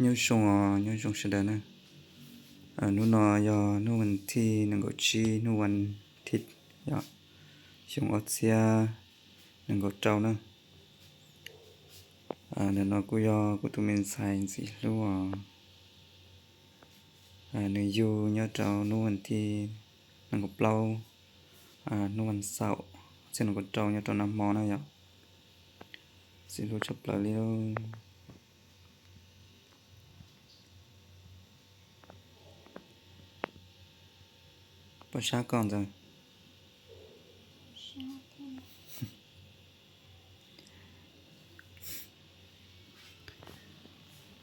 Nyob zoo os, nyob zoo sawv daws na. Hnub no yog hnub vas thib nees nkaum tsib, hnub vas thib, yog xyoo ob txhiab nees nkaum rau na. Ntawm no kuj yog kuv tus me ntxhais ntxim hlub os. Nws yug nyob rau hnub vas thib nees nkaum plaub, hnub vas xaum, txhiab nees nkaum rau nyob rau nag hmo na yom. Ntxim hlub tshaj plaws li. Puas sab koj ntxawg?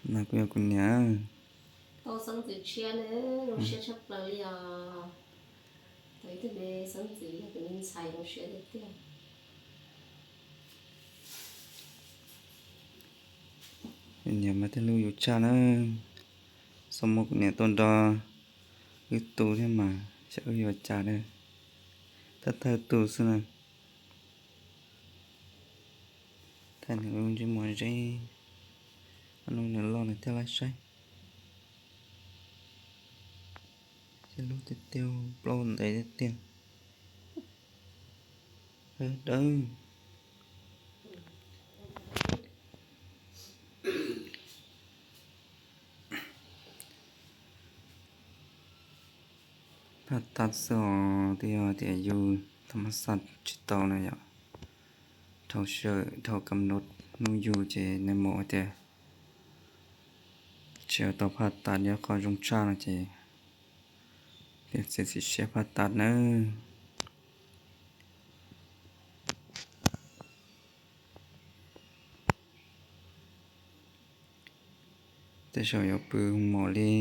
No kuj yog kuv niam. Tau xeeb ntxwv tshiab ne, zoo siab tshaj plaws li os. Tau ib tug me xeeb ntxwv yog tus me ntxhais zoo siab tiag tiag. Niam mas thiaj hlub yus tshaj na. Xyov muaj kuv niam tuaj nrog wb tu thiab mas xyov wb yuav cas na. Thawj thawj tu xwb na. Thaij nws lub ntsej muag zeb, ob lub nws loj nws thiaj laj saib. Thiab lub tiag tiag, plaub ntev tiag tiag. Dawb. Phaj tab xwb os, twb yog tias yus thaj mab xaj tsis tau na yom. Dhau sij hawm dhau kam nub hnub yug ces nws mus hais tias tsis tau phaj tab, yog qhov zoo tshaj no ces piav txiav txim siab phaj tab nawb. Tej zaum yuav pw mom li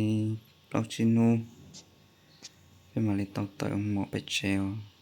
plaub tsib hnub, peb mam li tau tawm mom pem tsev os.